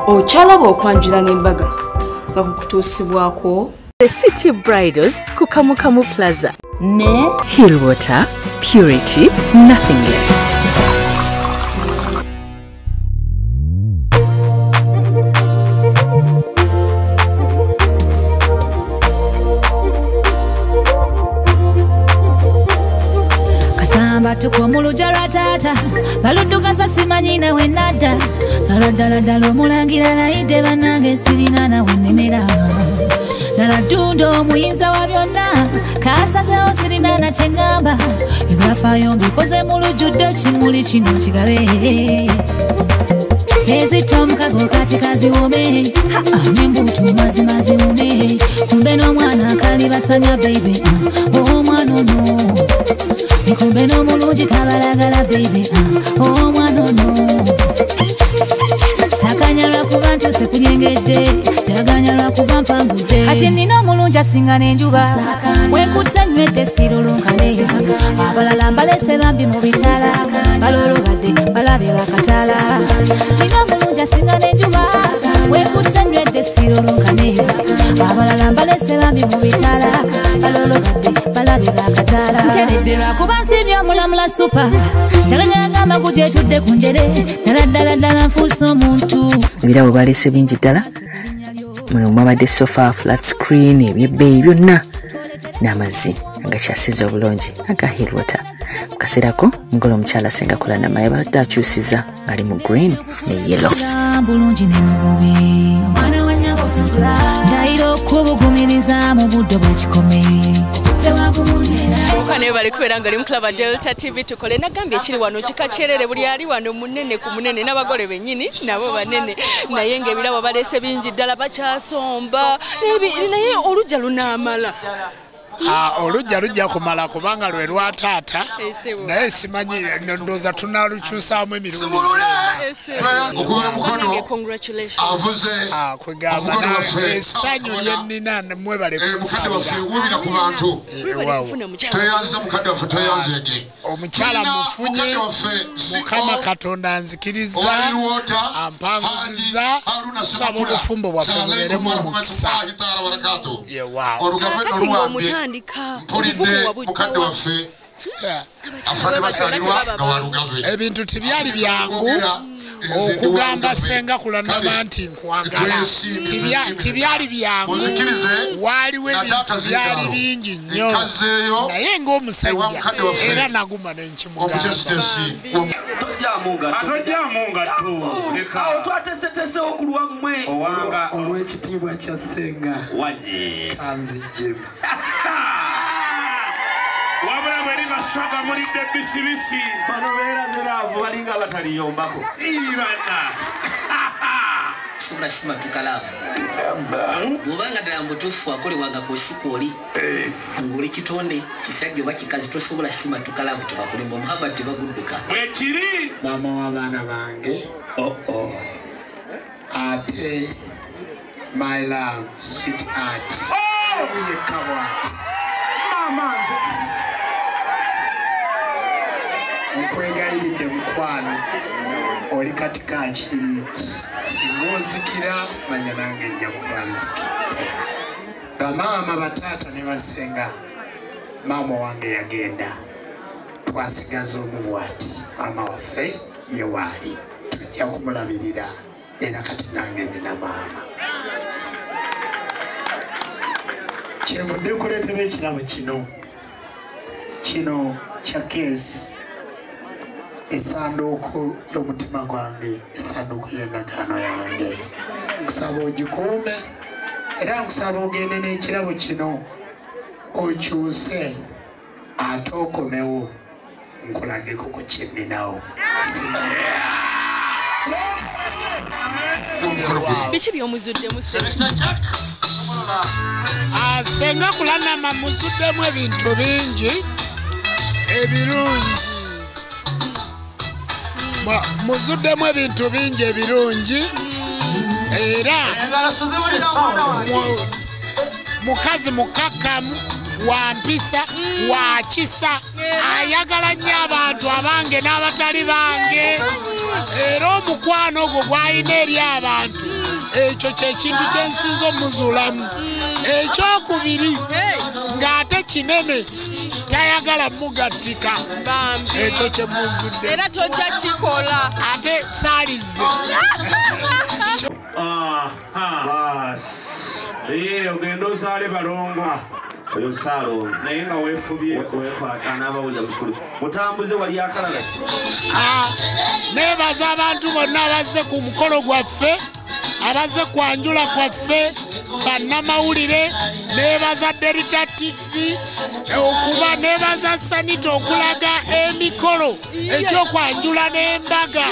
Okyalaba okwanjula n'embaga nga kukutuusibwako The City Bridals ku Kamukamu Plaza ne Hillwater, purity, nothing less. Kasamba tuko mu lujja lwa taata baluddugaza simanyi nawe nadda ddala ddala ddala omulangira layidde bannange sirina nawe nnemera ddala ddundo omuyinza wa byonna kasazeewo sirina na kye ŋŋamba ebyafaayo mbikoze mu lujjudde ekimuli kino kigabe ezita omukago kati kaziwome n'embuutu mazima ziwune kumbe n'omwana akalibatanya beibe omwana ono nikumbe n'omulungi kabalagala beibe omwana ono sakanya lwakuba ntuuse kulyengedde jaganya lwakuba mpangudde kati nina omulungi asinga n'enjuba wenkutta nywedde sirulunkane abalala mbalese bambi mu bitala balolobadde balabe bakatala nina omulungi asinga n'enjuba wenkutta nywedde sirulunkane abalala mbalese bambi mu bitala balolobadde balabe bakatala nteredde lwakuba nsiimye omulamula supa jaganya amagu gyetudde ku njere ddala ddala ddala nfuuse omuntu. Ebirabo balese bingi ddala muno mwabadde sofa, flat screen, ebyebbeeyi byonna n'amazzi agakyasinze obulungi aga Hillwater. Mu kaseerako mugole omukyala Ssenga Kulanama yabadde akyusiza ng'ali mu green ne yellow. Bulungi ne mu bubi ndayira okubugumiriza mu budde bw'ekikome. Mukane bali kubeera nga ali mu Club Delta TV tukole nagambye ekiri wano kikakyerere buli ali wano munene ku munene n'abagole bennyini nabo banene naye ng'ebirabo baleese bingi ddala bakyasomba naye olujja lunaamala. Olujja lujja kumala kubanga lwe lwa taata naye simanyi ndowooza tunaalukyusaamu emirundi. Kwegamba essanyu lye nnina mwebale kunsabira. Omukyala mufunye Mukama Katonda anzikiriza ampanguziza nsaba obufumbo bwaffe bubeeremu omukisa. Mpulidde mukadde waffe afande basalirwa nga walugave. Ebintu tebyali byangu okugamba Ssenga Kulanama nti nkwagala tebyali byangu, waaliwo ebintu byali bingi nnyo naye ng'omusajja era naguma n'enkimugamba. Twateeseteesewo ku lwammwe olw'ekitiibwa kya Ssenga kanzijjemu. Wabula bwe libaswaga mulidde bisibisi bano beeraze laavu balinga abataliyombako ibana sobola simatuka laavu bw'obanga ddala mu butuufu wakolebwanga ku nsi kw'oli ng'oli kitonde kisajja oba kikazi tosobola simatuka laavu tebakulimba omuhabba tebagudduka bwekiri. Maama w'abaana bange ate my love sweetheart yekka bw'ati maama nze nkwegayiridde mukwano oli katika nkiriiti singa ozikira manya nange nja kuba nzikidde. Bamaama bataata ne bassenga maama wange yagenda twasigaza omu bw'ati maama waffe ye waali tujja kumulabirira era kati nange nina maama. Kyenvudde nkuleetera ekirabo kino kino kya keesi esanduuku y'omutima gwange esanduuku y'endagaano yange nkusaba ogikuume era nkusaba ogende n'ekirabo kino okyuse ate okomewo nkulageko ku kye nninawo. Biki by'omuzuddemu Ssenga Kulanama muzuddemu ebintu bingi ebirungi. Muzuddemu ebintu bingi ebirungi era mukazi mukakkamu wa mpisa wa kisa Ayagala nnyo abantu abange n'abatali bange. Era omukwano ogwo gw'alina eri abantu, ekyo kyekintu kyensinza omuzuulamu. Ekyokubiri ng'ate kinene, tayagala mugattika. Ekyo kye muzudde. Era tojja kikola. Ate saalize. Ogenda ozaale balongo. Oyo Saalongo. Naye nga weefubye. Weekwata n'abawulira mukikulu. Mutambuze wali akalala. Neebaza abantu bonna abazze ku mukolo gwaffe, abazze kwanjula kwaffe, bannamawulire, neebaza Delta TV okuba, neebaza Sanita okulaga emikolo egy'okwanjula n'embaga.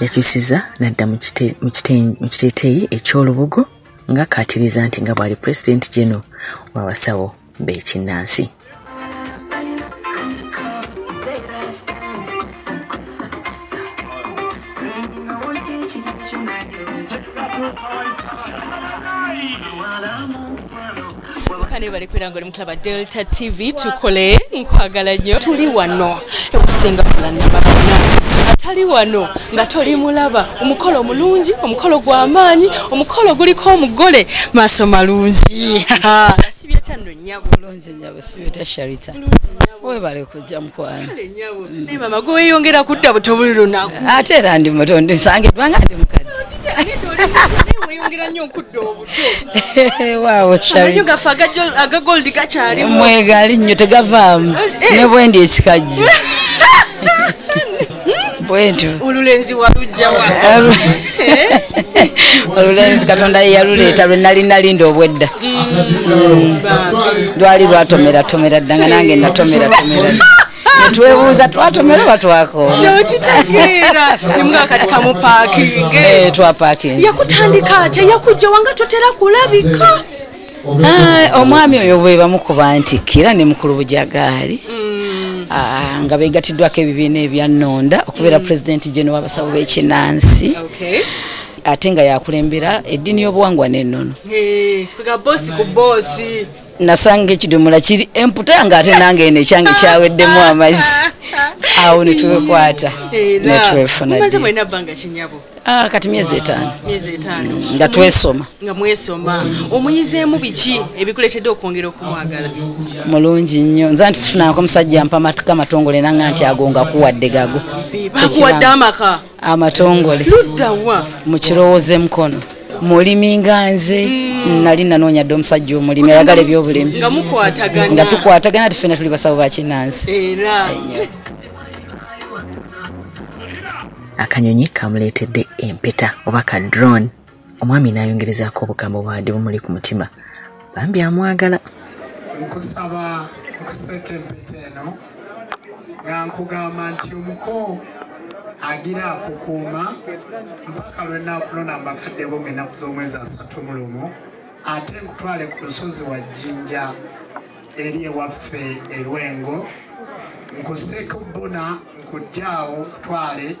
Yakyusiza n'adda mu kiteeteeyi eky'olubugo ng'akkaatiriza nti nga bw'ali Pulezidenti General w'abasawo b'ekinnansi. Kane bali kwera ngoli muklaba Delta TV tukole nkwagala nnyo. Tuli wano okusinga kulana babona. Atali wano nga toli mulaba omukolo omulungi, omukolo gw'amaanyi, omukolo guliko omugole maaso malungi. Sibye tando nnyabo. Bulungi nnyabo, sibye ta Sharita. Webale kujja mukwano. Kale nnyabo. Naye mama gwe weeyongera kudda buto buli lunaku. Ate era ndi muto, nsangiddwa nga ndi mukadde. Weeyongera nnyo okudda obuto. Waawo Sharita. Amanyo gaffe aga gold gakyalimu. Mwegali nnyo tegavaamu. Ne bwe ndi ekikajjo. Bwentyo. Olulenzi walujja wa. Olulenzi Katonda ye yaluleeta lwe nali nalinda obwedda. Lwali lwatomera tomera dda nga nange natomera tomera. Netwebuuza twatomera oba twakoona. N'okitegeera. Nimuga kati kamupaakinge. Twapaakinze. Yakutandika atya? Yakujja wanga totera kulabika. Omwami oyo bwe bamukuba ntikkira ne mukulu Bujagaali. Nga beegatiddwako ebibiina ebyannonda okubeera Pulezidenti General w'abasawo b'ekinnansi. Ate nga yakulembera eddiini y'obuwangwa n'ennono. Nga boosi ku boosi. Nasanga ekidomola kiri emputa ng'ate nange eno ekyange kyaweddemu amazzi. Awo ne twekwata ne twefuna. Mumaze mwena bbanga kinyabo? Kati myezi 5. Myezi 5. Nga twesoma. Nga mwesoma. Omuyizeemu biki ebikuleetedde okwongera okumwagala? Mulungi nnyo. Nze nti sifunangako omusajja ampa amaka amatongole nanga nti ago nga kuwadde gago. Bakuwadde amaka? Amatongole. Ludda wa? Mu kirowoozo emikono. Mulimi nga nze nali nanoonya dde omusajja omulimi ayagala ebyobulimi. Nga mukwatagana. Nga tukwatagana ati ffenna tuli basawo ba kinnansi. Era. Akanyonyi kamuleetedde empeta oba ka drone. Omwami n'ayongerezaako obugambo bwadde bumuli ku mutima. Bambi amwagala. Nkusaba nkuseeko empeta eno nga nkugamba nti omuko agira akukuuma mpaka lwe nnaakulonda mu bakadde bo ng'ennaku z'omwezi 31, ate nkutwale ku lusozi wa Jjinja eri ewaffe e Lwengo, nkuseeko bbuna nkuggyaawo nkutwale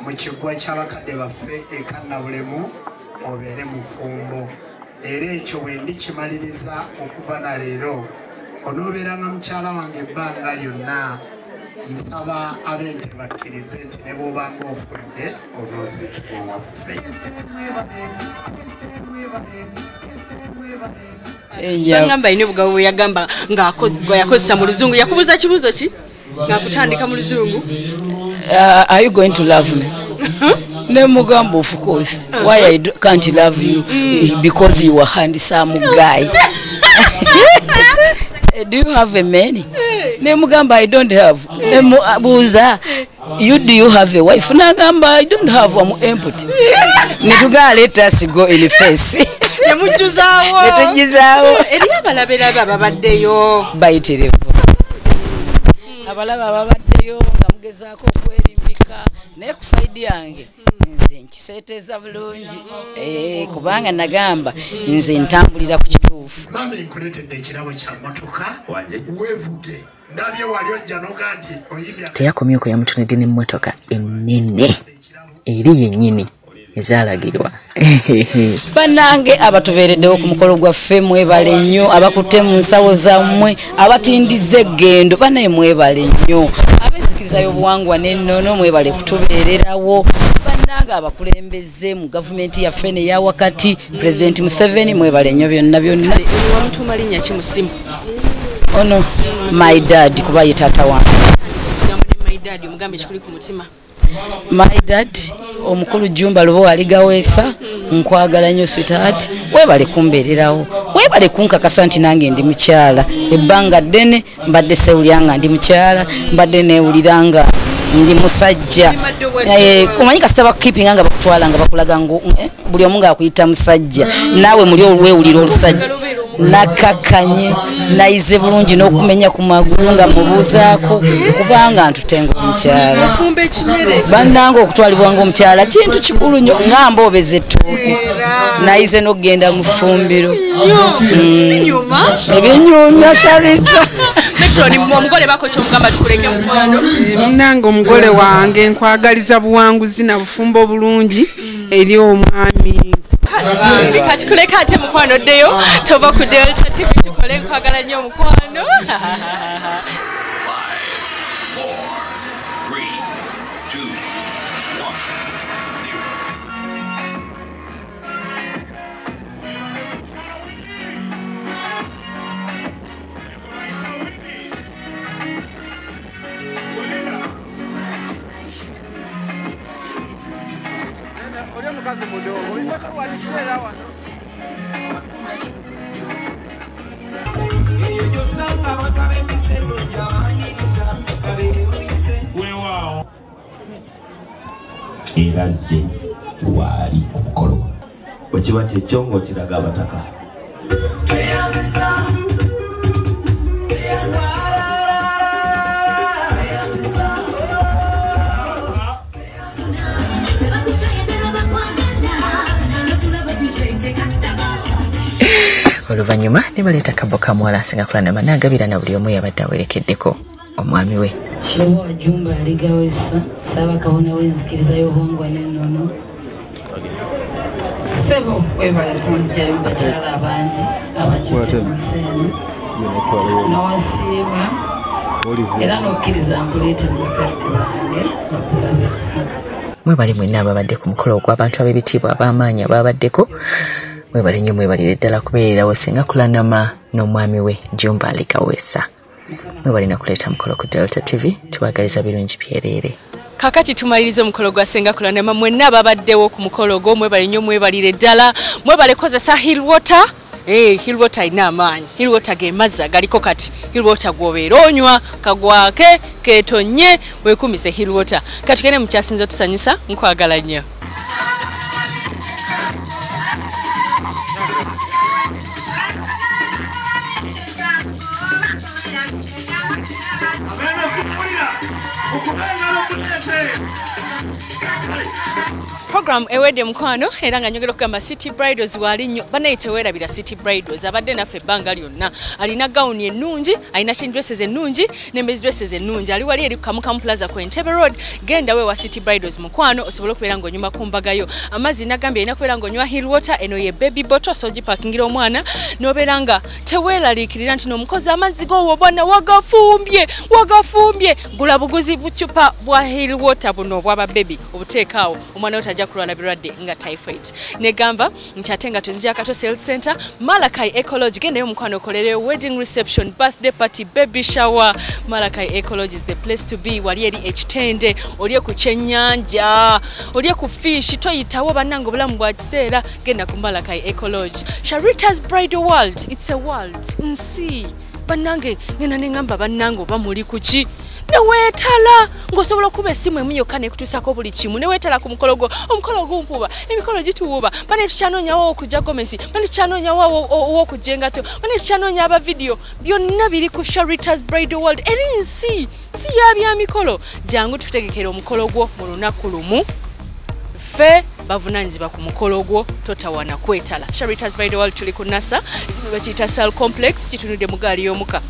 mu kiggwa ky'abakadde baffe e Kannabulemu obeere mufumbo. Era ekyo bwe ndikimaliriza okuva na leero onoobeeranga mukyala wange ebbanga lyonna. Nsaba ab'ente bakkirize nti ne bw'obanga ofudde onooziikibwa waffe. Bangamba alina obugabo bwe yagamba ng'akozesa mu luzungu. Yakubuuza kibuuzo ki? Ng'akutandika mu luzungu. Are you going to love me? Nemugamba, of course. Why I can't love you? Because you are handsome guy. Do you have a man? Nemugamba, I don't have. Nemubuuza, you do you have a wife? Nagamba, I don't have one empty. Netugaa, let us go in the face. Nemujjuzaawo. Netujjuzaawo. Eri abalaberabe ababaddeyo. Bayitirivu. Abalaba ababaddeyo nga mugezaako okwerimbika naye ku sayidi yange nze nkiseeteeza bulungi kubanga nagamba nze ntambulira ku kituufu. Mami nkuleetedde ekirabo kya mmotoka weevuge ndabye wali ojja n'oga nti oyimbya. Teyakomye okwo, yamutonedde n'emmotoka ennene eri yennyini ezalagirwa. Bannange abatubeereddewo ku mukolo gwaffe mwebale nnyo, abakutte mu nsawo zammwe, abatindiza eggendo bannaye mwebale nnyo, abenzikiriza y'obuwangwa n'ennono mwebale kutubeererawo. Bannange abakulembeze mu gavumenti yaffe neya wakati Pulezidenti Museveni mwebale nnyo byonna byonna. Wamutuuma linnya ki mu ssimu? Ono my dad, kuba ye taata wange. Ekigambo ne my dad omugambe ekikuli ku mutima. My dad omukulu Jumba Lubowa Aligaweesa, nkwagala nnyo sweetheart, webale kumbeererawo, webale kunkakasa nti nange ndi mukyala. Ebbanga ddene mbadde sewulira nga ndi mukyala, mbadde neewulira nga ndi musajja. Omanyi kasita bakukipinga nga bakutwala nga bakulaga ngu buli omu ng'akuyita musajja, naawe muli olwewulira olusajja. Nakkakkanye, nayize bulungi n'okumenya ku magulu nga mubuuzaako kubanga ntutenga omukyala. Bannange okutwalibwa ng'omukyala kintu kikulu nnyo, nga mboobeza ettooke. Nayize n'okugenda mu ffumbiro. Ebinyumya Sharita. Munnange omugole wange nkwagaliza buwanguzi na bufumbo bulungi eri omwami. Kati kuleka ate mukwano ddeyo tova ku Delta TV tukole, nkwagala nnyo omukwano. 5, 4, 3, 2, 1, 0. Era zze waali ku mukolo bwe kiba kyekyo ng'okiraga abataka. Oluvannyuma ne baleeta kabbo ka muwala Ssenga Kulanama n'agabira na buli omu yabadde awerekeddeko omwami we. Lubowa Jumba Aligaweesa, Ssaabakabona w'enzikiriza y'obuwangwa n'ennono. Ssebo weebale kunzigyayo mu bakyala abangi abajjudde mu nsi eno, n'onsiima era n'okkiriza nkuleete mu bakadde bange bakulabe. Mwebale mwenna ababadde ku mukolo ogw'abantu ab'ebitiibwa ab'amaanyi ababaddeko. Mwebale nnyo, mwebalire ddala kubeererawo Ssenga Kulanama n'omwami we Jumba Aligaweesa. Mwebale nakuleeta mukolo ku Delta TV, tubagaliza birungi byereere. Kakati tumalirize omukolo gwa Ssenga Kulanama. Mwenna ababaddewo ku mukolo ogwo mwebale nnyo, mwebalire ddala, mwebale kozesa Hill Water. Hill Water alina amaanyi. Hill Water ge mazzi agaliko kati. Hill Water gw'obeera onywa kagwake keetonye, weekumise Hill Water. Kati tugende mu kyasinze otusanyusa, nkwagala nnyo. Program ewedde mukwano, era nga nyongera okugamba City Bridals wali nnyo. Bannaye teweerabira City Bridals, abadde naffe ebbanga lyonna. Alina gawuni ennungi, alina chain dresses ennungi ne maize dresses ennungi. Ali wali eri ku Kamukamu Plaza ku Entebbe Road. Genda we wa City Bridals mukwano osobole okubeera ng'onyuma ku mbagayo. Amazzi nagambye alina kubeera ng'onywa Hill Water, eno ye baby bottle, so gipakingira omwana n'obeera nga teweeraliikirira nti n'omukozi amazzi g'owo bwana wagafumbye wagafumbye. Gula buguzi bucupa bwa Hill Water buno obw'aba baby obuteekaawo omwana wo tajja kulwala birwadde nga typhoid. Negamba nti ate nga tuzija Kato Sales Center, Malakai Ecology, gendayo mukwano okolere wedding reception, birthday party, baby shower. Malakai Ecology is the place to be. Wali eri ekitende, olye ku kyennyanja, olye ku fish, toyitawo bannange obulamu bwa kiseera. Genda ku Malakai Ecology. Sharita's Bridal World, it's a world. Nsi bannange ngenda nengamba bannange oba muli kuki neweetala ng'osobola okuba essimu emu yokka nekutuusako buli kimu. Neweetala ku mukolo gwo, omukolo gumpuba, emikolo gituwuba. Bane tukyanoonyawo okujja gomesi, bane tukyanoonyawo ow'okujja engatto, bane tukyanoonya aba vidiyo. Byonna biri ku Sharita's Bridal World. Eri nsi si ya byamikolo. Jangu tutegekere omukolo gwo mu lunaku lumu. Ffe bavunaanyizibwa ku mukolo gwo, totawana kwetala. Sharita's Bridal World tuli ku NASA, bakiyita Sal Complex, kitunudde mu gaali y'omuka.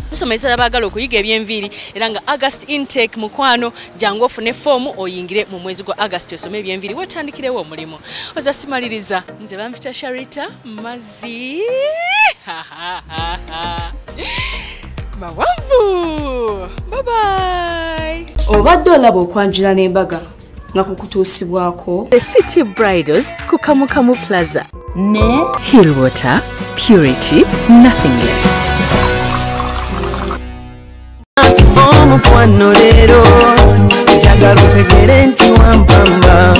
Tusomesa abaagala okuyiga ebyenviiri era nga August intake mukwano, jangu ofune foomu oyingire mu mwezi gwa August osome ebyenviiri wetandikirewo omulimu. Oza simaliriza, nze bampita Sharita Mazzi mawanvu. Bye bye. Obadde olaba okwanjula n'embaga nga kukutuusibwako The City Bridals ku Kamukamu Plaza ne Hillwater, purity nothing less. Omukwano leero njagala otegere nti wampamba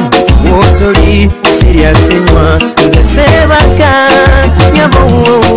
wotoli sirya sinywa nze sebaka nyabo.